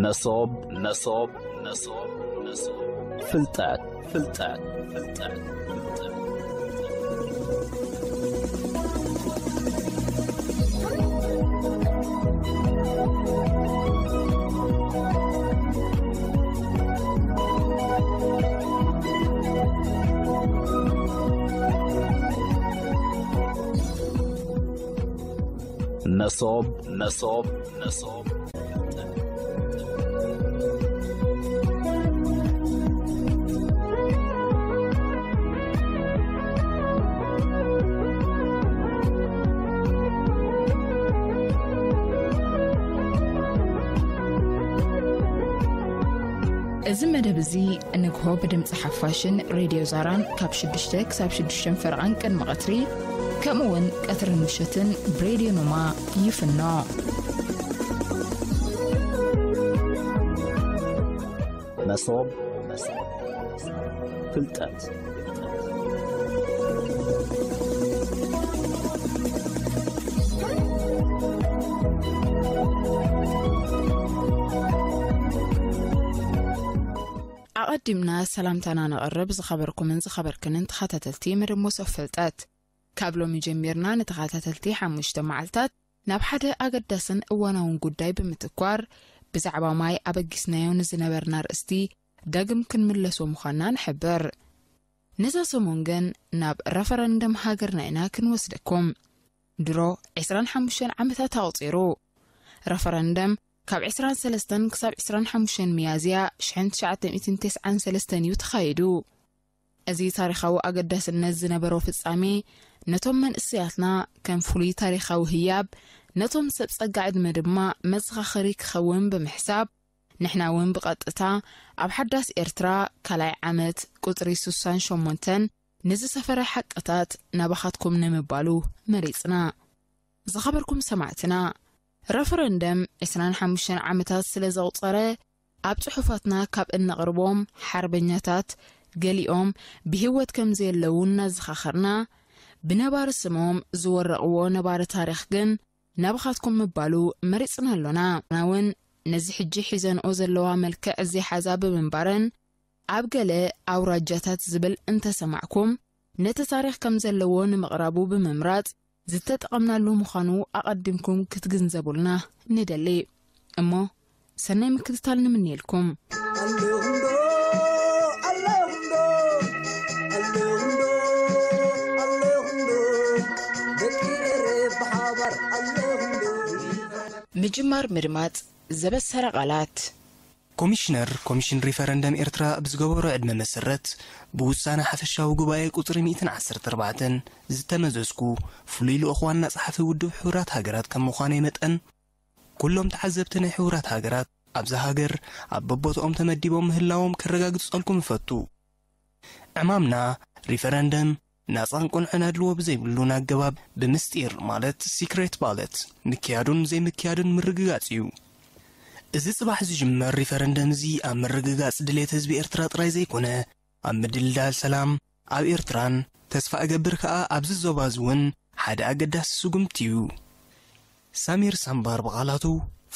መሶብ፣ መሶብ፣ መሶብ፣ መሶብ። ፍልጠት፣ ፍልጠት፣ ፍልጠት፣ ፍልጠት። መሶብ፣ መሶብ፣ መሶብ። እዚ መደብ እዚ ንግሆ ብድምፂ ሓፋሽን ሬድዮ ዛራን ካብ ሽዱሽተ ክሳብ ሽዱሽተ ፈረቓን ቅድሚ ቀትሪ፣ ከምኡ እውን ቀትርን ምሸትን ብሬድዮ ኖማ ይፍኖ። መሶብ፣ መሶብ፣ ፍልጠት። ኣቐዲምና ሰላምታና ነቕርብ ዝኸበርኩምን ዝኸበርክንን ተኸታተልቲ መደብ መሶብ ፍልጠት። ካብ ሎሚ ጀሚርና ንተኸታተልቲ ሓሙሽተ መዓልታት ናብ ሓደ ኣገዳስን እዋናውን ጉዳይ ብምትኳር፣ ብዛዕባ ማይ ኣበጊስናዮ ንዝነበርና ርእስቲ ዳግም ክንምለሶ ምዃንና ንሕብር። ነዛ ሰሙን ግን ናብ ረፈረንደም ሃገርና ኢና ክንወስደኩም። ድሮ ዕስራን ሓሙሽተን ዓመታት ኣቑጺሩ። ረፈረንደም ካብ ዕስራን ሰለስተን ክሳብ ዕስራን ሓሙሽተን ሚያዝያ ሽሕን ትሽዓተ ሚእትን ተስዓን ሰለስተን እዩ ተኻይዱ። እዚ ታሪኻዊ ኣገዳስነት ዝነበሮ ፍጻሜ፣ ነቶም መንእሰያትና ከም ፍሉይ ታሪኻዊ ህያብ፣ ነቶም ሰብ ጸጋ ዕድመ ድማ መዘኻኸሪ ክኸውን ብምሕሳብ፣ ንሕና እውን ብቐጥታ ኣብ ሓዳስ ኤርትራ ካልኣይ ዓመት ቁጽሪ ስሳን ሸሞንተን ንዝሰፈረ ሓቅታት ናባኻትኩም ንምባሉ መሪጽና። ዝኸበርኩም ሰማዕትና፣ ረፈረንደም ዕስራን ሓሙሽተን ዓመታት ስለ ዘቑጸረ፣ ኣብ ጽሑፋትና ካብ እነቕርቦም ሓርበኛታት ገሊኦም ብህይወት ከም ዘየለዉ እናዘኻኸርና፣ ብነባሪ ስሞም ዝወረቕዎ ነባሪ ታሪኽ ግን ናባኻትኩም ምባሉ መሪጽና ኣሎና። ንሕና እውን ነዚ ሕጂ ሒዘንኦ ዘለዋ መልክዕ ዘይሓዛ ብምንባረን፣ ኣብ ገለ ኣውራጃታት ዝብል እንተሰማዕኩም፣ ነቲ ታሪኽ ከም ዘለዎ ንምቕራቡ ብምምራጽ ዝተጠቐምናሉ ምዃኑ ኣቐዲምኩም ክትግንዘቡልና ንደሊ። እሞ ሰናይ ምክትታል ንምንየልኩም። ኣለኹምዶ፣ ኣለኹምዶ፣ ኣለኹምዶ፣ ኣለኹምዶ፣ ደቂ ኤረ ብሓባር ኣለኹምዶ። ምጅማር ምድማጽ ዘበሰረ ቃላት። ኮሚሽነር ኮሚሽን ሪፈረንደም ኤርትራ ብዝገበሮ ዕድመ መሰረት፣ ብውሳነ ሓፈሻዊ ጉባኤ ቁጽሪ ሚእትን ዓሰርተ ኣርባዕተን ዝተመዘዝኩ ፍሉይ ልኡኽ ዋና ጸሓፊ ውድብ ሕቡራት ሃገራት ከም ምዃነይ መጠን፣ ኩሎም ተዓዘብቲ ናይ ሕቡራት ሃገራት ኣብዛ ሃገር ኣብ በቦትኦም ተመዲቦም ምህላዎም ከረጋግጸልኩም እፈቱ። ዕማምና ሪፈረንደም ናጻን ቅኑዕን ኣድልዎ ብዘይብሉን ኣገባብ ብምስጢር፣ ማለት ሲክሬት ባለት፣ ምክያዱን ዘይምክያዱን ምርግጋጽ እዩ። እዚ ጽባሕ ዝጅመር ሪፈረንደም እዚ ኣብ ምርግጋጽ ድሌት ህዝቢ ኤርትራ ጥራይ ዘይኮነ፣ ኣብ ምድልዳል ሰላም ኣብ ኤርትራን፣ ተስፋ እገብር ከኣ ኣብዚ ዞባ እዚ እውን ሓደ ኣገዳሲ ስጉምቲ እዩ። ሳሚር ሳምባር ብቓላቱ፣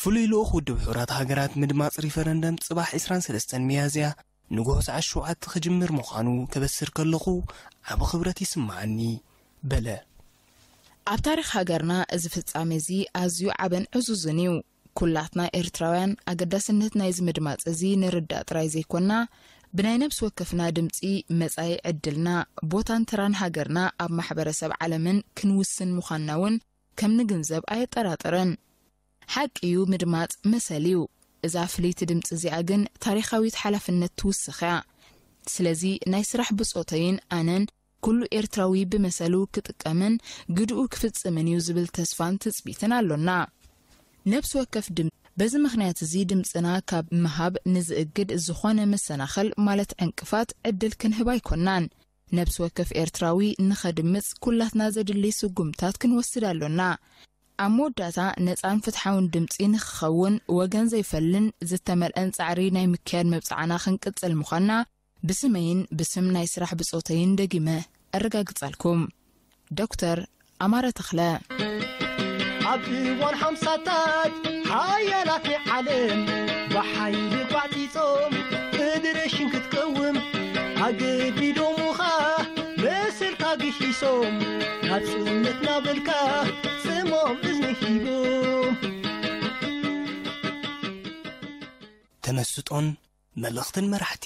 ፍሉይ ልኡኽ ውድብ ሕቡራት ሃገራት ምድማጽ ሪፈረንደም ጽባሕ ዕስራን ሰለስተን ሚያዝያ ንግሆ ሰዓት ሸውዓተ ክጅምር ምዃኑ ከበስር ከለኹ ዓቢ ክብረት ይስምዓኒ በለ። ኣብ ታሪኽ ሃገርና እዚ ፍጻሜ እዚ ኣዝዩ ዓበን ዕዙዝን እዩ። ኩላትና ኤርትራውያን ኣገዳስነት ናይዚ ምድማጽ እዚ ንርዳእ ጥራይ ዘይኮና፣ ብናይ ነብሲ ወከፍና ድምጺ መጻኢ ዕድልና፣ ቦታን ተራን ሃገርና ኣብ ማሕበረሰብ ዓለምን ክንውስን ምዃንና እውን ከም ንግንዘብ ኣየጠራጥርን። ሓቂ እዩ፣ ምድማጽ መሰል እዩ። እዛ ፍልይቲ ድምጺ እዚኣ ግን ታሪኻዊት ሓላፍነት ትውስኽ እያ። ስለዚ ናይ ስራሕ ብጾተይን ኣነን ኩሉ ኤርትራዊ ብመሰሉ ክጥቀምን ግድኡ ክፍጽምን እዩ ዝብል ተስፋን ትጽቢትን ኣሎና። ነብሲ ወከፍ ድም-፣ በዚ ምኽንያት እዚ ድምጽና ካብ ምሃብ ንዝእግድ ዝኾነ መሰናኽል ማለት ዕንቅፋት ዕድል ክንህብ ኣይኮናን። ነብሲ ወከፍ ኤርትራዊ ንኸድምጽ ኩላትና ዘድሊ ስጉምታት ክንወስድ ኣሎና። ኣብ መወዳእታ ነጻን ፍትሓውን ድምጺ ንኽኸውን ወገን ዘይፈልን ዝተመልአን ጻዕሪ ናይ ምክያድ መብጽዓና ክንቅጽል ምዃንና ብስመይን ብስም ናይ ስራሕ ብጾተይን ደጊመ ኣረጋግጻልኩም። ዶክተር ኣማረ ተኽለ። ኣብ እዋን ሓምሳታት ሓያላት ናይ ዓለም ብሓይሊ ቋጺጾም፣ ፌደሬሽን ክትቀውም ኣገዲዶምኻ። መሰልካ ግሂሶም፣ ናጽነት ናበልካ ጽሞም እዝኒ ሂቦም። ተመስጦን መልእኽትን መራሕቲ።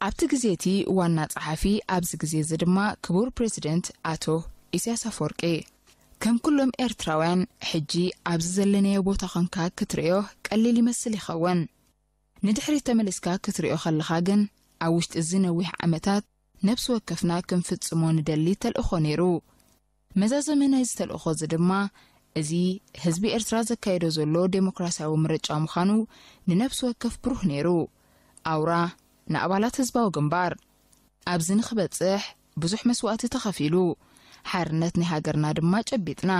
ኣብቲ ግዜ እቲ ዋና ጸሓፊ፣ ኣብዚ ግዜ እዚ ድማ ክቡር ፕሬዚደንት ኣቶ ኢሳያስ ኣፈወርቂ፣ ከም ኩሎም ኤርትራውያን፣ ሕጂ ኣብዚ ዘለናዮ ቦታ ኾንካ ክትርእዮ ቀሊል ይመስል ይኸውን። ንድሕሪት ተመሊስካ ክትርእዮ ከለኻ ግን፣ ኣብ ውሽጢ እዚ ነዊሕ ዓመታት ነፍሲ ወከፍና ክንፍጽሞ ንደሊ ተልእኾ ነይሩ። መዛዘሚ ናይዚ ተልእኾ እዚ ድማ፣ እዚ ህዝቢ ኤርትራ ዘካየዶ ዘሎ ዴሞክራሲያዊ ምርጫ ምዃኑ ንነፍሲ ወከፍ ብሩህ ነይሩ። ኣውራ ንኣባላት ህዝባዊ ግንባር። ኣብዚ ንኽበጽሕ ብዙሕ መስዋእቲ ተኸፊሉ። ሓርነት ናይ ሃገርና ድማ ጨቢጥና።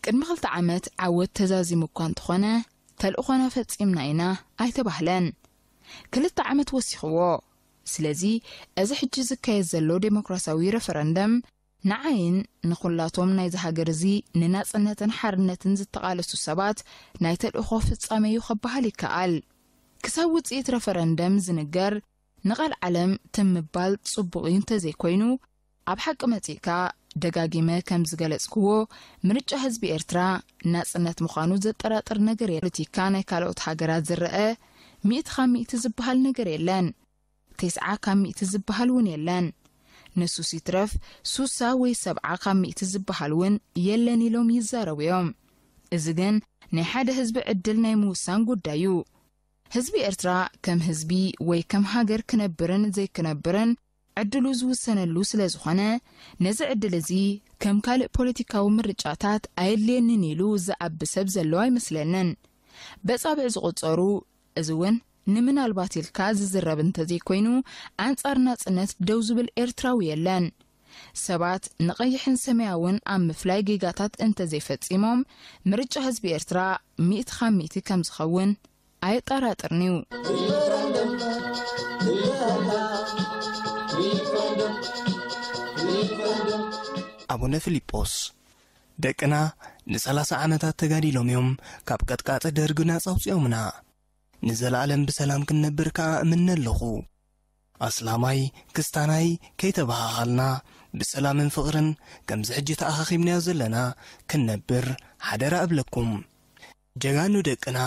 ቅድሚ ክልተ ዓመት ዓወት ተዛዚሙ እኳ እንተኾነ፣ ተልእኾና ፈጺምና ኢና ኣይተባህለን። ክልተ ዓመት ወሲኽዎ። ስለዚ፣ እዚ ሕጂ ዝካየድ ዘሎ ዴሞክራሲያዊ ረፈረንደም ንዓይን ንኹላቶም ናይዚ ሃገር እዚ ንናጽነትን ሓርነትን ዝተቓለሱ ሰባት ናይ ተልእኾ ፍጻመ እዩ ከበሃል ይከኣል። ክሳብ ውጽኢት ረፈረንደም ዝንገር ንቓል ዓለም ትም ምባል ጽቡቕ እዩ እንተዘይኮይኑ፣ ኣብ ሓቂ መጺእካ፣ ደጋጊመ ከም ዝገለጽክዎ፣ ምርጫ ህዝቢ ኤርትራ ናጽነት ምዃኑ ዘጠራጥር ነገር የለን። ፖለቲካ ናይ ካልኦት ሃገራት ዝረአ ሚእቲ ካብ ሚእቲ ዝበሃል ነገር የለን። ተስዓ ካብ ሚእቲ ዝበሃል እውን የለን። ንሱስ ይትረፍ፣ ሱሳ ወይ ሰብዓ ካብ ሚእቲ ዝበሃል እውን የለን ኢሎም ይዛረቡ እዮም። እዚ ግን ናይ ሓደ ህዝቢ ዕድል ናይ ምውሳን ጉዳይ እዩ። ህዝቢ ኤርትራ ከም ህዝቢ ወይ ከም ሃገር ክነብርን ዘይክነብርን ዕድሉ ዝውሰነሉ ስለ ዝኾነ፣ ነዚ ዕድል እዚ ከም ካልእ ፖለቲካዊ ምርጫታት ኣየድልየንን ኢሉ ዝኣቢ ሰብ ዘሎ ኣይመስለንን። በጻብዕ ዝቑጸሩ፣ እዚ እውን ንምናልባት ኢልካ ዝዝረብ እንተዘይኮይኑ፣ ኣንጻር ናጽነት ደው ዝብል ኤርትራዊ የለን። ሰባት ንቐይሕን ሰማያውን ኣብ ምፍላይ ጌጋታት እንተዘይፈጺሞም፣ ምርጫ ህዝቢ ኤርትራ ሚእቲ ካብ ሚእቲ ከም ዝኸውን ኣየጠራጥርን እዩ። ኣቡነ ፊልጶስ፣ ደቅና ንሰላሳ ዓመታት ተጋዲሎም እዮም ካብ ቀጥቃጢ ደርግ ናጻ ኣውጺኦምና። ንዘለኣለም ብሰላም ክንነብር ከኣ እምነ ኣለኹ። ኣስላማይ ክስታናይ ከይተበሃሃልና ብሰላምን ፍቕርን ከምዚ ሕጂ ተኣኻኺብናዮ ዘለና ክንነብር ሓደራ እብለኩም። ጀጋኑ ደቅና፣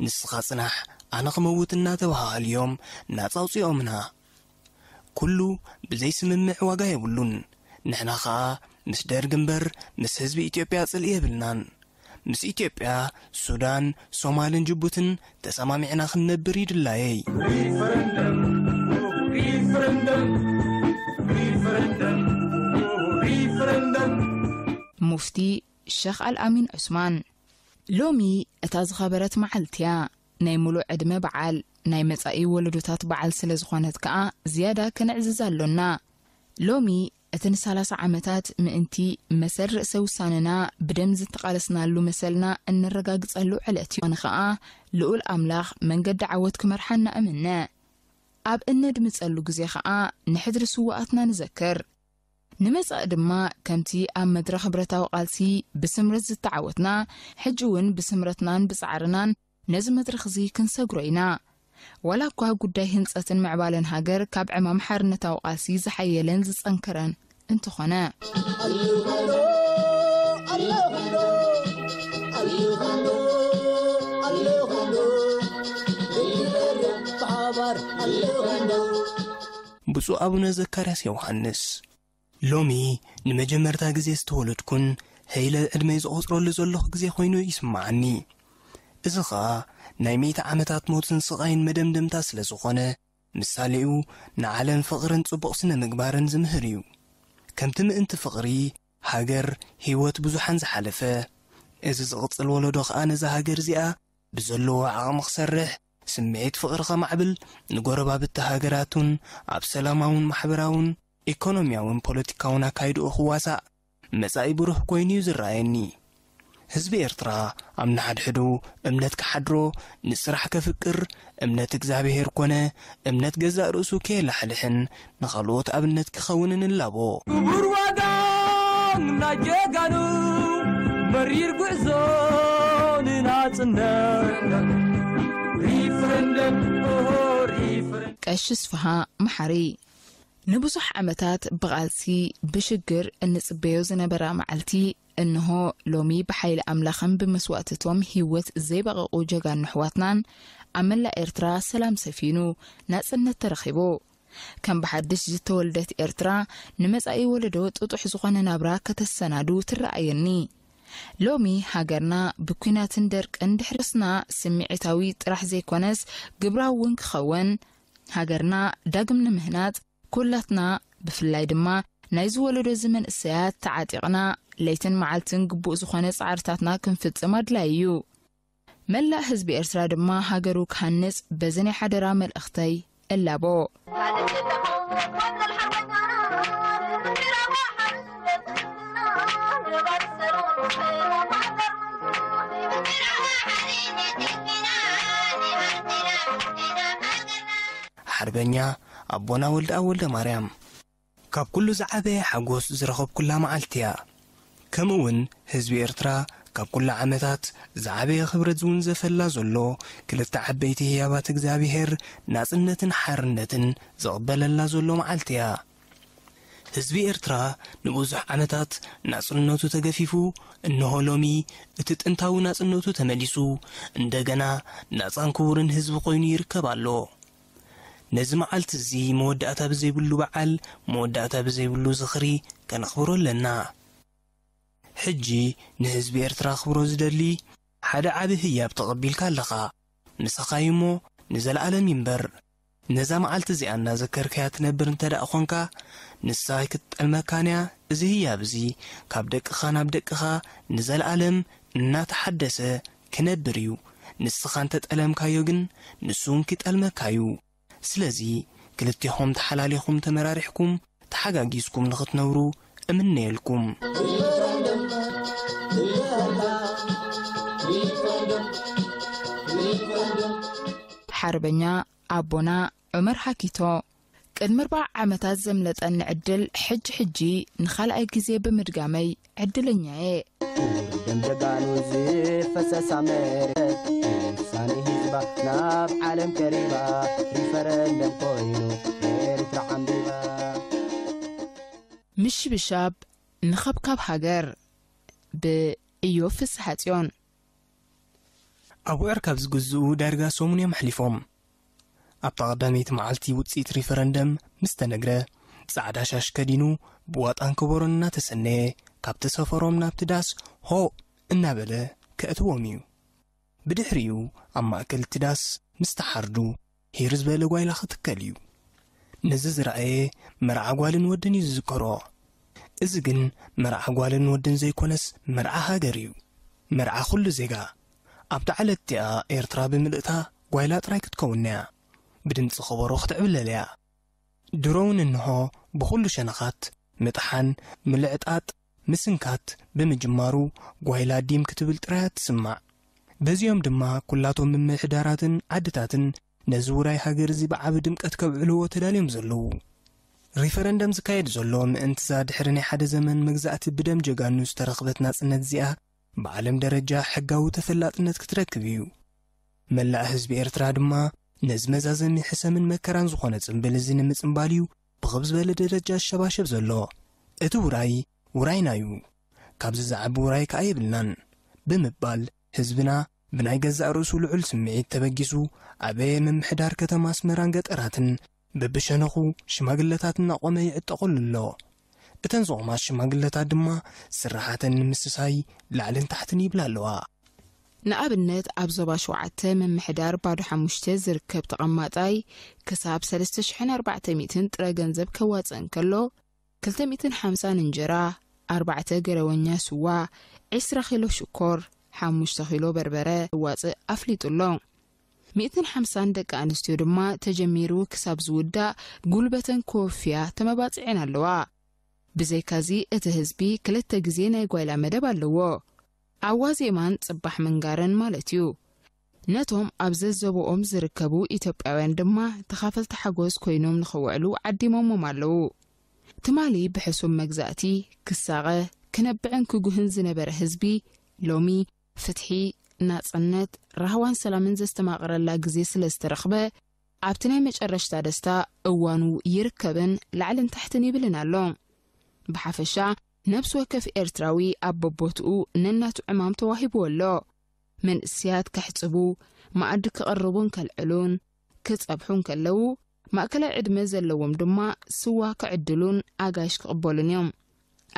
ንስኻ ጽናሕ፣ ኣነ ክመውት እናተበሃሃሉ እዮም ናጻ ኣውጺኦምና። ኩሉ ብዘይ ስምምዕ ዋጋ የብሉን። ንሕና ኸኣ ምስ ደርግ እምበር ምስ ህዝቢ ኢትዮጵያ ጽልኢ የብልናን። ምስ ኢትዮጵያ፣ ሱዳን፣ ሶማልን ጅቡትን ተሰማሚዕና ክንነብር ይድላየይ። ሪፈረንደም፣ ሪፈረንደም፣ ሪፈረንደም፣ ሪፈረንደም። ሙፍቲ ሸኽ ኣልኣሚን ዑስማን። ሎሚ እታ ዝኸበረት መዓልቲ እያ። ናይ ምሉእ ዕድመ በዓል፣ ናይ መጻኢ ወለዶታት በዓል ስለ ዝኾነት ከኣ ዝያዳ ከነዕዝዛ ኣሎና። ሎሚ እቲ ንሰላሳ ዓመታት ምእንቲ መሰል ርእሰ ውሳነና ብደም ዝተቓለስናሉ መሰልና እነረጋግጸሉ ዕለት እዩ። ኣነ ኸኣ ልኡል ኣምላኽ መንገዲ ዓወት ክመርሓና እምነ። ኣብ እነድምጸሉ ግዜ ኸኣ ንሕድሪ ስዉኣትና ንዘክር። ንመጻኢ ድማ ከምቲ ኣብ መድረኽ ብረታዊ ቃልሲ ብስምረት ዝተዓወትና፣ ሕጂ እውን ብስምረትናን ብጻዕርናን ነዚ መድረኽ እዚ ክንሰግሮ ኢና። ዋላ እኳ ጉዳይ ህንጸትን ምዕባለን ሃገር ካብ ዕማም ሓርነታዊ ቃልሲ ዝሓየለን ዝጸንከረን እንተኾነ። ኣለኹ ዶ፣ ኣለኹ ዶ፣ ኣለኹ ዶ፣ ኣለኹ ዶ፣ ብሓባር ኣለኹ ዶ። ብፁዕ ኣቡነ ዘካርያስ ዮሃንስ። ሎሚ ንመጀመርታ ግዜ ዝተወለድኩን ሀይለ ዕድመይ ዝቖጽረሉ ዘለኹ ግዜ ኮይኑ ይስምዓኒ። እዚ ኸኣ ናይ ሚእቲ ዓመታት ሞትን ስቓይን መደምደምታ ስለ ዝኾነ፣ ምሳሌኡ ንዓለም ፍቕርን ጽቡቕ ስነ ምግባርን ዝምህር እዩ። ከምቲ ምእንቲ ፍቕሪ፣ ሃገር፣ ህይወት ብዙሓን ዝሓለፈ፣ እዚ ዝቕጽል ወለዶ ኸኣ ነዛ ሃገር እዚኣ ብዘለዎ ዓቕሚ ክሰርሕ፣ ስምዒት ፍቕሪ ከማዕብል፣ ንጎረባብቲ ሃገራቱን ኣብ ሰላማውን ማሕበራውን ኢኮኖሚያውን ፖለቲካውን ኣካይድኡ ክዋሳእ መጻኢ ብሩህ ኮይኑ እዩ ዝረኣየኒ። ህዝቢ ኤርትራ ኣብ ንሓድሕዱ እምነት ክሓድሮ፣ ንስራሕ ከፍቅር፣ እምነት እግዚኣብሔር ኮነ እምነት ገዛእ ርእሱ ከየላሕልሕን ንኻልኦት ኣብነት ክኸውንን እላቦ። ክቡር ዋጋ ናይ ጀጋኑ መሪር ጉዕዞ ንናጽነት ሪፍረንደም ኦሆ ሪፍረንደም ቀሺ ስፍሃ መሓሪ ንብዙሕ ዓመታት ብቓልሲ ብሽግር እንጽበዮ ዝነበራ መዓልቲ እንሆ ሎሚ ብሓይሊ ኣምላኽን ብመስዋእትቶም ህይወት ዘይበቐቑ ጀጋኑ ኣሕዋትናን ኣብ መላእ ኤርትራ ሰላም ሰፊኑ ናጽነት ተረኺቡ። ከም ብሓድሽ ዝተወልደት ኤርትራ ንመጻኢ ወለዶ ጥጡሕ ዝኾነ ናብራ ከተሰናዱ ትረኣየኒ። ሎሚ ሃገርና ብኲናትን ደርቅን ድሕርስና ስምዒታዊ ጥራሕ ዘይኮነስ ግብራዊ እውን ክኸውን ሃገርና ዳግም ንምህናጽ ኩላትና ብፍላይ ድማ ናይ ዝወለዶ እዚ መንእሰያት ተዓጢቕና ለይትን መዓልትን ግቡእ ዝኾነ ጻዕርታትና ክንፍጽም ኣድላይ እዩ። መላእ ህዝቢ ኤርትራ ድማ ሃገሩ ክሃንጽ በዚ ናይ ሓደራ መልእኽተይ እላቦ። ሓርበኛ ኣቦና ወልደኣብ ወልደማርያም። ካብ ኩሉ ዝዓበየ ሓጎስ ዝረኸብኩላ መዓልቲ እያ። ከምኡ እውን ህዝቢ ኤርትራ ካብ ኩሉ ዓመታት ዝዓበየ ክብረት ዝውንዘፈላ ዘሎ ክልተ ዓበይቲ ህያባት እግዚኣብሄር ናጽነትን ሓርነትን ዝቕበለላ ዘሎ መዓልቲ እያ። ህዝቢ ኤርትራ ንብዙሕ ዓመታት ናጽነቱ ተገፊፉ እንሆ ሎሚ እቲ ጥንታዊ ናጽነቱ ተመሊሱ እንደገና ናጻን ክቡርን ህዝቢ ኮይኑ ይርከብ ኣሎ። ነዚ መዓልቲ እዚ መወዳእታ ብዘይብሉ በዓል መወዳእታ ብዘይብሉ ዝኽሪ ከነኽብሮ ኣለና። ሕጂ ንህዝቢ ኤርትራ ክብሮ ዝደሊ ሓደ ዓቢ ህያብ ተቐቢልካ ኣለኻ። ንስኻ እዩ እሞ ንዘለኣለም ይንበር። ነዛ መዓልቲ እዚኣ እናዘከርካያ ትነብር እንተ ደኣ ኾንካ ንሳ ኣይክትጠልመካን እያ። እዚ ህያብ እዚ ካብ ደቅኻ ናብ ደቅኻ ንዘለኣለም እናተሓደሰ ክነብር እዩ። ንስኻ እንተ ጠለምካዮ ግን ንሱ እውን ክጠልመካ እዩ። ስለዚ ክልቴኹም ተሓላሊኹም ተመራሪሕኩም ተሓጋጊዝኩም ንኽትነብሩ እምነየልኩም። ሓርበኛ ኣቦና ዑመር ሃኪቶ ቅድሚ ኣርባዓ ዓመታት ዘምለጠኒ ዕድል ሕጂ ሕጂ ንኻልኣይ ግዜ ብምድጋመይ ዕድለኛ እየ። ደም ጀጋኑ ዝፈሰሳ መሬት ውሳኔ ህዝባ ናብ ዓለም ቀሪባ ሪፈረንደም ኮይኑ ኤርትራ ዓምቢባ። ምሽብሻብ ንኸብካብ ሃገር ብእዮብ ፍስሓጽዮን። ኣቡዕር ካብ ዝግዝኡ ዳርጋ ሰሙን እዮም ኣሕሊፎም። ኣብታ ቀዳመይቲ መዓልቲ ውጽኢት ሪፈረንደም ምስ ተነግረ፣ ጻዕዳ ሻሽ ከዲኑ ብዋጣን ከበሮን እናተሰነየ ካብቲ ሰፈሮም ናብቲ ዳስ ሆ እናበለ ከእትዎም እዩ። ብድሕሪኡ ኣብ ማእከል እቲ ዳስ ምስ ተሓርዱ ሂር ዝበለ ጓይላ ክትከል እዩ። ነዚ ዝረኣየ መርዓ ጓልን ወድን እዩ ዝዝከሮ። እዚ ግን መርዓ ጓልን ወድን ዘይኮነስ መርዓ ሃገር እዩ። መርዓ ኩሉ ዜጋ። ኣብታ ዕለት እቲኣ ኤርትራ ብምልእታ ጓይላ ጥራይ ክትከውን እያ። ብድምጺ ከበሮ ክትዕብለል እያ። ድሮ እውን እንሆ ብኹሉ ሸነኻት ምጥሓን፣ ምልዕጣጥ፣ ምስንካት ብምጅማሩ ጓይላ ዲም ክትብል ጥራይ እያ ትስማዕ። በዚኦም ድማ ኩላቶም ምምሕዳራትን ዓድታትን ነዚ ውራይ ሃገር እዚ ብዓቢ ድምቀት ከብዕልዎ ተዳልዮም ዘለዉ። ሪፈረንደም ዝካየድ ዘሎ ምእንቲ እዛ ድሕሪ ናይ ሓደ ዘመን መግዛእቲ ብደም ጀጋኑ ዝተረኽበት ናጽነት እዚኣ ብዓለም ደረጃ ሕጋዊ ተፈላጥነት ክትረክብ እዩ። መላእ ህዝቢ ኤርትራ ድማ ነዚ መዛዘሚ ሕሰምን መከራን ዝኾነ ጽምብል እዚ ንምጽምባል እዩ ብኽብ ዝበለ ደረጃ ዝሸባሸብ ዘሎ። እቲ ውራይ ውራይና እዩ። ካብዚ ዝዓቢ ውራይ ከኣ የብልናን ብምባል ህዝብና ብናይ ገዛእ ርእሱ ልዑል ስምዒት ተበጊሱ ኣበየ ምምሕዳር ከተማ ኣስመራን ገጠራትን በብሸነኹ ሽማግለታት እናቖመ ይዕጠቐሉ ኣሎ። እተን ዝቖማ ሽማግለታት ድማ ስራሓተን ንምስሳይ ላዕልን ታሕትን ይብላ ኣለዋ። ንኣብነት ኣብ ዞባ ሸውዓተ ምምሕዳር ባዶ ሓሙሽተ ዝርከብ ተቐማጣይ ክሳብ ሰለስተ ሽሕን ኣርባዕተ ሚእትን ጥረ ገንዘብ ከዋጽእ እንከሎ፣ ክልተ ሚእትን ሓምሳን እንጀራ፣ ኣርባዕተ ገረወኛ ስዋ፣ ዕስራ ኪሎ ሽኮር፣ ሓሙሽተ ኪሎ በርበረ ከዋጽእ ኣፍሊጡ ኣሎ። ሚእትን ሓምሳን ደቂ ኣንስትዮ ድማ ተጀሚሩ ክሳብ ዝውዳእ ጉልበተን ክወፍያ ተመባጺዐን ኣለዋ። ብዘይካዚ እቲ ህዝቢ ክልተ ግዜ ናይ ጓይላ መደብ ኣለዎ። ኣብ ዋዜማን ጽባሕ ምንጋርን ማለት እዩ። ነቶም ኣብ ዘዘቦኦም ዝርከቡ ኢትዮጵያውያን ድማ ተኻፈልቲ ሓጎስ ኮይኖም ንኽውዕሉ ዓዲሞሞም ኣለዉ። ትማሊ ብሕሱም መግዛእቲ ክሳቐ፣ ክነብዕን ክጉህን ዝነበረ ህዝቢ ሎሚ ፍትሒ፣ ናጽነት፣ ራህዋን ሰላምን ዘስተማቕረላ ግዜ ስለ ዝተረኽበ፣ ኣብቲ ናይ መጨረሽታ ደስታ እዋኑ ይርከብን ላዕልን ታሕትን ይብልን ኣሎ። ብሓፈሻ፣ ነብሲ ወከፍ ኤርትራዊ ኣብ በቦትኡ ነናቱ ዕማም ተዋሂብዎ ኣሎ። መንእስያት ከሕጽቡ፣ መኣዲ ክቕርቡን ከልዕሉን፣ ክጸብሑ እንከለዉ፣ ማእከላይ ዕድመ ዘለዎም ድማ ስዋ ክዕድሉን ኣጋይሽ ክቕበሉን እዮም።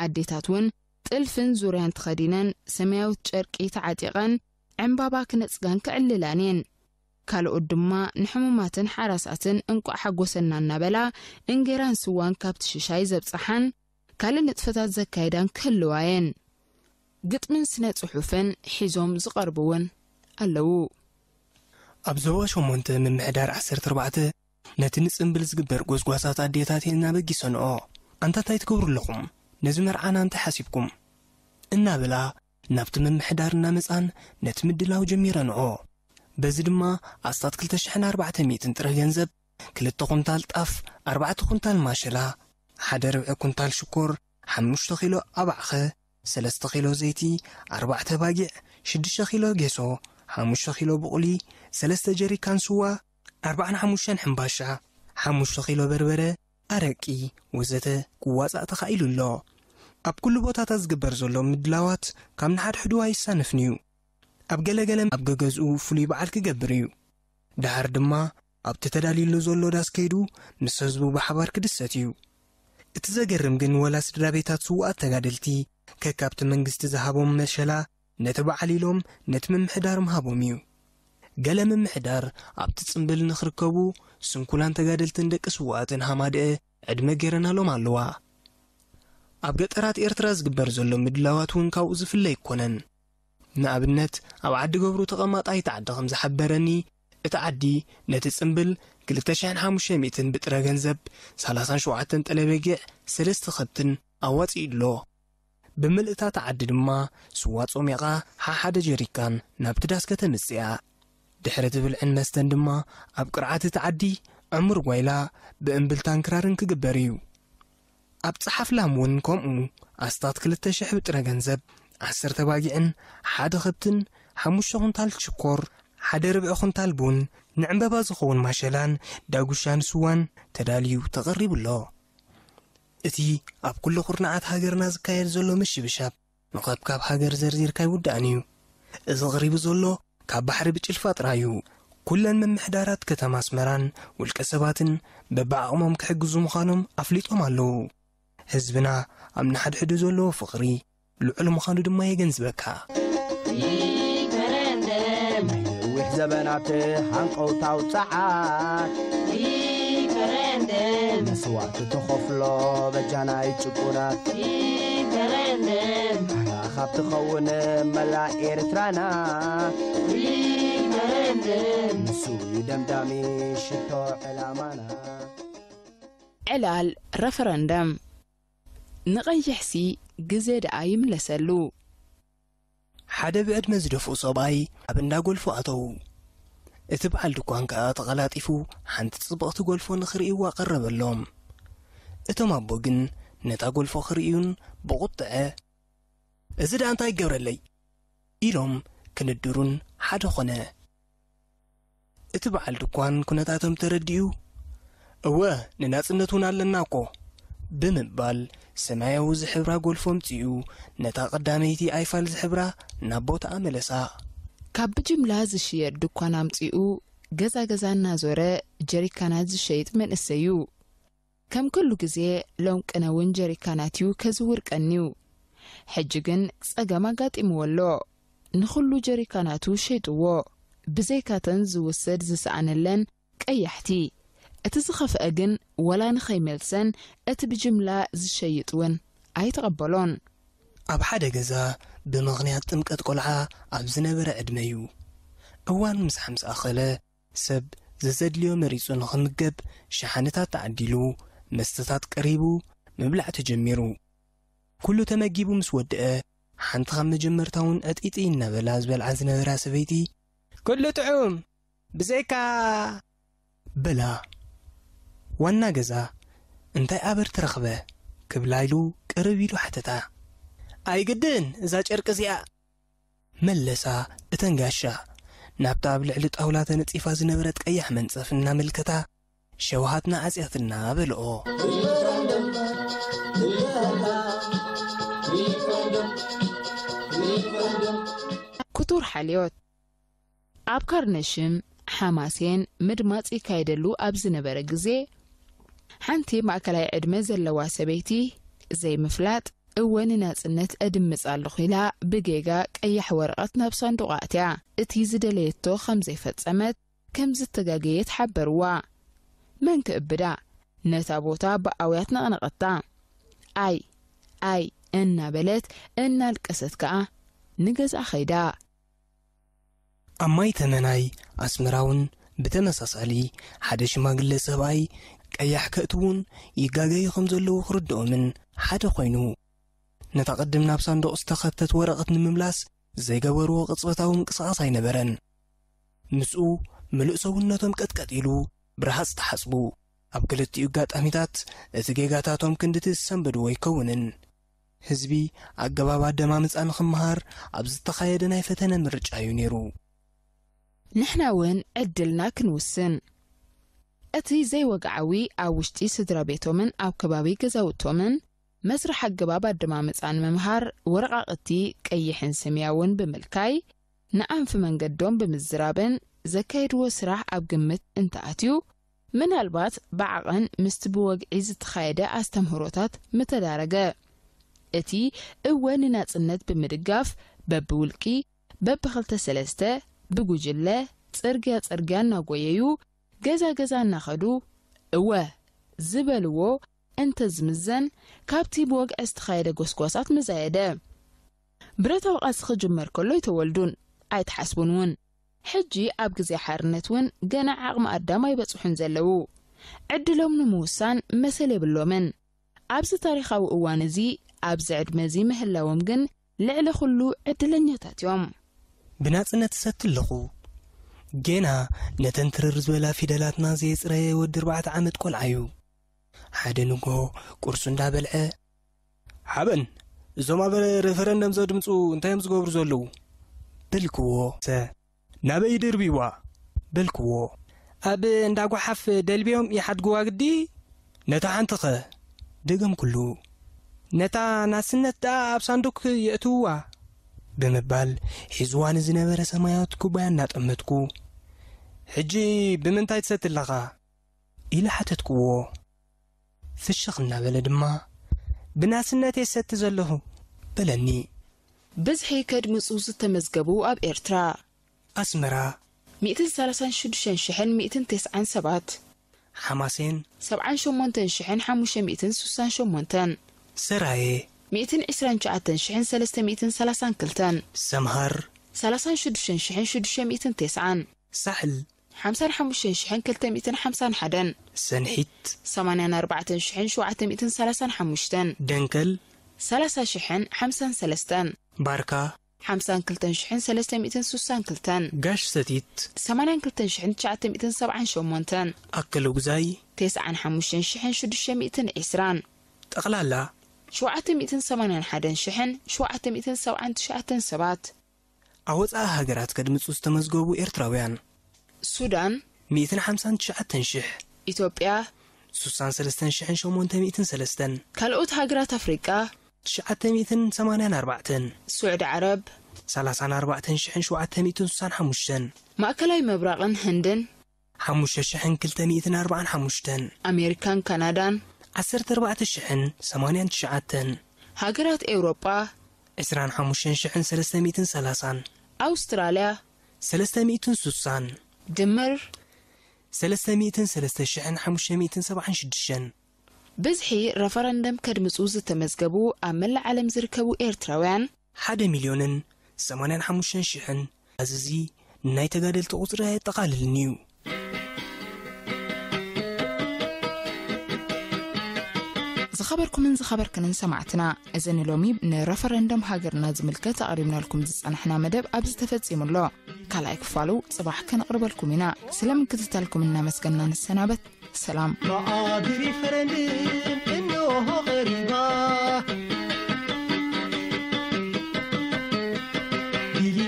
ኣዴታት እውን ጥልፍን ዙርያን ተኸዲነን፣ ሰማያዊት ጨርቂ ተዓጢቐን፣ ዕምባባ ክነጽጋን ክዕልላን እየን። ካልኦት ድማ ንሕሙማትን ሓራሳትን እንቋዕ ሓጎሰና እናበላ፣ እንጌራን ስዋን ካብቲ ሽሻይ ዘብጽሓን፣ ካልእ ንጥፈታት ዘካይዳን ክህልዋ እየን። ግጥምን ስነ ጽሑፍን ሒዞም ዝቐርቡ እውን ኣለዉ። ኣብ ዞባ ሸሞንተ ምምሕዳር ዓሰርተ ኣርባዕተ ነቲ ንጽምብል ዝግበር ጎስጓሳት ኣዴታት እየን ኣበጊሰንኦ። ኣንታ እንታይ ትገብሩ ኣለኹም? ነዚ መርዓና እንታይ ሓሲብኩም? እናበላ ናብቲ ምምሕዳር እናመጻን ነቲ ምድላው ጀሚረንኦ። በዚ ድማ ኣስታት ክልተ ሽሕን ኣርባዕተ ሚእትን ጥረ ገንዘብ፣ ክልተ ኩንታል ጣፍ፣ ኣርባዕተ ኩንታል ማሸላ፣ ሓደ ርብዒ ኩንታል ሽኮር፣ ሓሙሽተ ኪሎ ኣባዕኸ፣ ሰለስተ ኪሎ ዘይቲ፣ ኣርባዕተ ባጊዕ፣ ሽዱሽተ ኪሎ ጌሶ፣ ሓሙሽተ ኪሎ ብቑሊ፣ ሰለስተ ጀሪካን ስዋ፣ ኣርባዓን ሓሙሽተን ሕምባሻ፣ ሓሙሽተ ኪሎ በርበረ፣ ኣረቂ ወዘተ ክዋጻእ ተኻኢሉ ኣሎ። ኣብ ኩሉ ቦታታት ዝግበር ዘሎ ምድላዋት ካብ ንሓድሕዱ ኣይሳነፍን እዩ። ኣብ ገለገለ ኣብ ገገዝኡ ፍሉይ በዓል ክገብር እዩ። ደሓር ድማ ኣብቲ ተዳልዩሉ ዘሎ ዳስ ከይዱ ምስ ህዝቡ ብሓባር ክድሰት እዩ። እቲ ዘገርም ግን ወላ ስድራ ቤታት ስዉኣት ተጋደልቲ ከካብቲ መንግስቲ ዝሃቦም መሸላ ነቲ በዓል ኢሎም ነቲ ምምሕዳር ምሃቦም እዩ። ገለ ምምሕዳር ኣብቲ ጽምብል ንኽርከቡ ስንኩላን ተጋደልትን ደቂ ስዉኣትን ሃማደአ ዕድመ ገይረናሎም ኣለዋ። ኣብ ገጠራት ኤርትራ ዝግበር ዘሎ ምድላዋት እውን ካብኡ ዝፍለ ኣይኮነን። ንኣብነት ኣብ ዓዲ ገብሩ ተቐማጣይ እቲ ዓዲ ከም ዝሓበረኒ፣ እቲ ዓዲ ነቲ ጽምብል ክልተ ሽሕን ሓሙሽተ ሚእትን ብጥረ ገንዘብ፣ ሰላሳን ሸውዓተን ጠለበጊዕ፣ ሰለስተ ከብትን ኣዋጺኡ ኣሎ። ብምልእታ እቲ ዓዲ ድማ ስዋ ጾሚቓ ሓሓደ ጀሪካን ናብቲ ዳስ ከተምጽእ እያ። ድሕሪ እቲ ብልዕን መስተን ድማ ኣብ ቅርዓት እቲ ዓዲ ዕሙር ጓይላ ብእምብልታን ክራርን ክግበር እዩ። ኣብ ጸሓፍ ላም እውን ከምኡ ኣስታት ክልተ ሽሕ ብጥረ ገንዘብ፣ ዓሰርተ ባጊዕን ሓደ ከብትን፣ ሓሙሽተ ኩንታል ሽኮር፣ ሓደ ርብዒ ኩንታል ቡን፣ ንዕምበባ ዝኸውን ማሸላን ዳጉሻን ስዋን ተዳልዩ ተቐሪቡ ኣሎ። እቲ ኣብ ኩሉ ኩርናዓት ሃገርና ዝካየድ ዘሎ ምሽብሻብ ንኸብካብ ሃገር ዘርዚርካ ኣይውዳእን እዩ። እዚ ቐሪቡ ዘሎ ካብ ባሕሪ ብጭልፋ ጥራይ እዩ። ኩለን ምምሕዳራት ከተማ ኣስመራን ውልቀ ሰባትን በብዓቕሞም ክሕግዙ ምዃኖም ኣፍሊጦም ኣለዉ። ህዝብና ኣብ ንሓድሕዱ ዘለዎ ፍቕሪ ልዑል ምዃኑ ድማ የገንዝበካ። ሪፈረንደም ናይ ነዊሕ ዘበናት ሃንቀውታው ጸዓት ሪፈረንደም መስዋእቲ ትኸፍሎ በጃናይ ጭቁናት ሪፈረንደም ናህና ካብ ትኸውን መላእ ኤርትራና ሪፈረንደም ንሱ እዩ ደምዳሚ ሽቶ ዕላማና። ዕላል ረፈረንደም ንቐይሕሲ ግዜ ደኣ ይምለሰሉ። ሓደ ብዕድመ ዝደፍኡ ሰብኣይ ኣብ እንዳ ጎልፎ ኣተዉ። እቲ በዓል ድኳን ከኣ ተቐላጢፉ ሓንቲ ጽብቕቲ ጎልፎ ንኽርእይዋ ቀረበሎም። እቶም ኣቦ ግን ነታ ጎልፎ ክርእዩን ብቑጥዐ፣ "እዚ ደኣ እንታይ ይገብረለይ?" ኢሎም ክንድሩን ሓደ ኾነ። እቲ በዓል ድኳን ኩነታቶም ተረዲኡ፣ "እወ፣ ንናጽነት እውን ኣለና እኮ" ብምባል ሰማያዊ ዝሕብራ ጎልፎ ኣምጺኡ ነታ ቀዳመይቲ ኣይፋል ዝሕብራ ናብ ቦታኣ መለሳ። ካብ ብጅምላ ዝሽየጥ ድኳን ኣምጺኡ ገዛ ገዛ እናዞረ ጀሪካናት ዝሸይጥ መንእሰይ እዩ። ከም ኩሉ ግዜ ሎም ቅነ እውን ጀሪካናት እዩ ከዝውር ቀንዩ። ሕጂ ግን ጸገም ኣጋጢምዎ ኣሎ። ንኹሉ ጀሪካናቱ ሸይጥዎ። ብዘይካተን ዝውሰድ ዝሰኣነለን ቀያሕቲ። እቲ ዝኸፍአ ግን ወላ ንኸይመልሰን እቲ ብጅምላ ዝሸይጥ እውን ኣይተቐበሎን። ኣብ ሓደ ገዛ ብምኽንያት ጥምቀት ቆልዓ ኣብ ዝነበረ ዕድመ እዩ። እዋን ምሳሕ ምስ ኣኸለ ሰብ ዘዘድልዮ መሪጹ ንኽምገብ ሸሓኒታት ተዓዲሉ፣ መስተታት ቀሪቡ፣ ምብላዕ ተጀሚሩ። ኩሉ ተመጊቡ ምስ ወድአ፣ ሓንቲ ካብ መጀመርታ እውን ዕጢጢ እናበላ ዝበልዓ ዝነበራ ሰበይቲ፣ "ኩሉ ጥዑም፣ ብዘይካ" በላ። ዋና ገዛ፣ "እንታይ ኣበር ትረኽበ?" ክብላ ኢሉ ቅርብ ኢሉ ሓተታ። "ኣይግድን፣ እዛ ጨርቂ እዚኣ" መለሳ እተን ጋሻ። ናብታ ኣብ ልዕሊ ጣውላ ተነጺፋ ዝነበረት ቀያሕ መንጸፍ እናመልከታ፣ "ሸውሃትና ዓጽያትና" በልኦ። ክቱር ሓልዮት። ኣብ ካርነሽም ሓማሴን ምድማጽ ይካየደሉ ኣብ ዝነበረ ግዜ፣ ሓንቲ ማእከላይ ዕድመ ዘለዋ ሰበይቲ ዘይምፍላጥ፣ "እወ ንናጽነት እድምጽ ኣለኹ" ኢላ ብጌጋ ቀያሕ ወረቐት ናብ ሳንዱቕ ኣእትያ። እቲ ዝደለየቶ ከም ዘይፈጸመት፣ ከም ዝተጋገየት ሓበርዋ። መን ክእብዳ? ነታ ቦታ ብኣውያት ነቕነቐታ። "ኣይ፣ ኣይ" እናበለት እናልቀሰት ከኣ ንገዝኣ ኸይዳ። ኣብ ማይ ተመናይ ኣስመራ እውን ብተመሳሳሊ ሓደ ሽማግለ ሰብኣይ ቀያሕ ከእትዉን ይጋገዩ ከም ዘለዉ ክርድኦምን ሓደ ኮይኑ፣ ነታ ቅድም ናብ ሳንዱቕ ዝተኸተት ወረቐት ንምምላስ ዘይገበርዎ ቅጽበታዊ ምንቅስቓስ ኣይነበረን። ምስኡ ምሉእ ሰውነቶም ቀጥቀጥ ኢሉ ብረሃጽ ተሓጽቡ። ኣብ ክልቲኡ ኣጋጣሚታት እቲ ጌጋታቶም ክንድቲ ዝሰንበድዎ ኣይከውንን። ህዝቢ ኣገባብ ኣደማምጻ ንኽመሃር ኣብ ዝተኻየደ ናይ ፈተነ ምርጫ እዩ ነይሩ። ንሕና እውን ዕድልና ክንውስን። እቲ ዘይወግዓዊ ኣብ ውሽጢ ስድራ ቤቶምን ኣብ ከባቢ ገዛውቶምን መስርሕ ኣገባብ ኣደማምጻ ንምምሃር ወረቓቕቲ ቀይሕን ሰማያውን ብምልካይ ንኣንፊ መንገዶም ብምዝራብን ዘካየድዎ ስራሕ ኣብ ግምት እንተኣትዩ፣ ምናልባት ብዓቐን ምስቲ ብወግዒ ዝተኻየደ ኣስተምህሮታት ምተዳረገ። እቲ እወ ንናጽነት ብምድጋፍ በብውልቂ፣ በብኽልተ ሰለስተ፣ ብጉጅለ፣ ጽርግያ ጽርግያ እናጎየዩ፣ ገዛ ገዛ እናኸዱ፣ እወ ዝበልዎ እንተዝምዘን፣ ካብቲ ብወግዒ ዝተኻየደ ጎስጓሳት ምዛየደ። ብረታዊ ቃልሲ ክጅመር ከሎ ኣይተወልዱን፣ ኣይተሓስቡን እውን። ሕጂ ኣብ ግዜ ሓርነት እውን ገና ዓቕሚ ኣዳም ኣይበጽሑን ዘለዉ። ዕድሎም ንምውሳን መሰል የብሎምን። ኣብዚ ታሪኻዊ እዋን እዚ፣ ኣብዚ ዕድመ እዚ ምህላዎም ግን ልዕሊ ኩሉ ዕድለኛታት እዮም። ብናጽነት እሰቲ ኣለኹ። ጌና ነተን ትርር ዝበላ ፊደላትና ዘየጽረየ ወዲ ኣርባዕተ ዓመት ቆልዓ እዩ። ሓደ ንግሆ ቁርሱ እንዳበልዐ፣ "ሓበን፣ እዞም ኣብ ሬፈረንደም ዘድምጹ እንታይ እዮም ዝገብሩ ዘለዉ?" በልክዎ። ሰ፣ "ናበይ ይድርብይዋ?" በልክዎ። "ኣብ እንዳ ጓሓፍ ደልብዮም ይሓድግዋ ግዲ?" "ነታ ሓንቲኸ?" ደገምኩሉ። "ነታ ናስነት ደኣ ኣብ ሳንዱክ የእትውዋ?" ብምባል ሒዝዋ ንዝነበረ ሰማያዊት ኩባያ እናጠመትኩ፣ "ሕጂ ብምንታይ ትሰቲ ኣለኻ?" ኢለ ሓተትክዎ። ፍሽኽ እናበለ ድማ፣ "ብናስነት እየ ዝሰቲ ዘለኹ" በለኒ። ብዝሒ ከድምጹ ዝተመዝገቡ ኣብ ኤርትራ። ኣስመራ፣ ሚእትን ሰላሳን ሽዱሽተን ሽሕን ሚእትን ተስዓን ሰባት። ሓማሴን፣ ሰብዓን ሸሞንተን ሽሕን ሓሙሽተ ሚእትን ስሳን ሸሞንተን። ሰራየ፣ ሚእትን ዕስራን ትሽዓተን ሽሕን ሰለስተ ሚእትን ሰላሳን ክልተን። ሰምሃር፣ ሰላሳን ሽዱሽተን ሽሕን ሽዱሽተ ሚእትን ተስዓን። ሳሕል፣ ሓምሳን ሓሙሽተን ሽሕን ክልተ ሚእትን ሓምሳን ሓደን። ሰንሒት፣ ሰማንያን ኣርባዕተን ሽሕን ሸውዓተ ሚእትን ሰላሳን ሓሙሽተን። ደንከል፣ ሰላሳ ሽሕን ሓምሳን ሰለስተን። ባርካ፣ ሓምሳን ክልተን ሽሕን ሰለስተ ሚእትን ስሳን ክልተን። ጋሽ ሰቲት፣ ሰማንያን ክልተን ሽሕን ትሽዓተ ሚእትን ሰብዓን ሸሞንተን። ኣከለጉዛይ፣ ተስዓን ሓሙሽተን ሽሕን ሽዱሽተ ሚእትን ዕስራን። ጠቕላላ፣ ሸውዓተ ሚእትን ሰማንያን ሓደን ሽሕን ሸውዓተ ሚእትን ሰብዓን ትሽዓተን ሰባት። ኣብ ወጻኢ ሃገራት ከድምጹ ዝተመዝገቡ ኤርትራውያን። ሱዳን፣ ሚእትን ሓምሳን ትሽዓተን ሽሕ። ኢትዮጵያ፣ ስሳን ሰለስተን ሽሕን ሸሞንተ ሚእትን ሰለስተን። ካልኦት ሃገራት ኣፍሪቃ፣ ትሽዓተ ሚእትን ሰማንያን ኣርባዕተን። ስዑዲ ዓረብ፣ ሰላሳን ኣርባዕተን ሽሕን ሸውዓተ ሚእትን ስሳን ሓሙሽተን። ማእከላይ ምብራቕን ህንድን፣ ሓሙሽተ ሽሕን ክልተ ሚእትን ኣርባዓን ሓሙሽተን። ኣሜሪካን ካናዳን፣ ዓሰርተ ኣርባዕተ ሽሕን ሰማንያን ትሽዓተን። ሃገራት ኤውሮጳ፣ ዕስራን ሓሙሽተን ሽሕን ሰለስተ ሚእትን ሰላሳን። ኣውስትራልያ፣ ሰለስተ ሚእትን ስሳን። ድምር፣ ሰለስተ ሚእትን ሰለስተ ሽሕን ሓሙሽተ ሚእትን ሰብዓን ሽዱሽተን። ብዝሒ ረፈረንደም ከድምጹ ዝተመዝገቡ ኣብ መላእ ዓለም ዝርከቡ ኤርትራውያን። ሓደ ሚልዮንን ሰማንያን ሓሙሽተን ሽሕን። ኣዚ እዚ ናይ ተጋደልቲ ቁጽሪ ኣየጠቓልልን እዩ። ዝኸበርኩምን ዝኸበርክንን ሰማዕትና፣ እዚ ንሎሚ ንረፈረንደም ሃገርና ዝምልከት ኣቕሪብናልኩም ዝጸናሕና መደብ ኣብዚ ተፈጺሙ ኣሎ። ካልኣይ ክፋሉ ጽባሕ ከነቕርበልኩም ኢና። ስለ ምክትታልኩም እናመስገንና ንሰናበት። ሰላም። መዓልቲ ሪፈረንድም እንሆ ቀሪባ። ቢሊ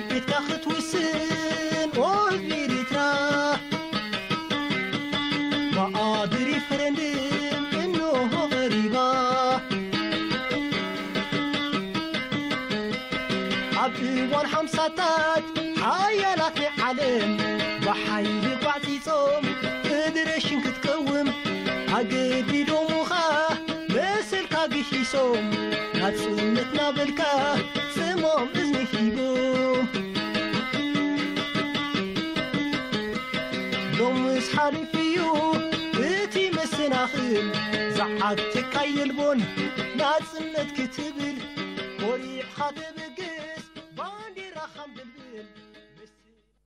ናጽነትና በልካ ጽሞም እዝኒ ሂቡ። ሎምስ ሓሊፉ እዩ እቲ መሰናኽል፣ ዝዓተካ የልቦን ናጽነት ክትብል፣ ኮሪዕኻ ተበግ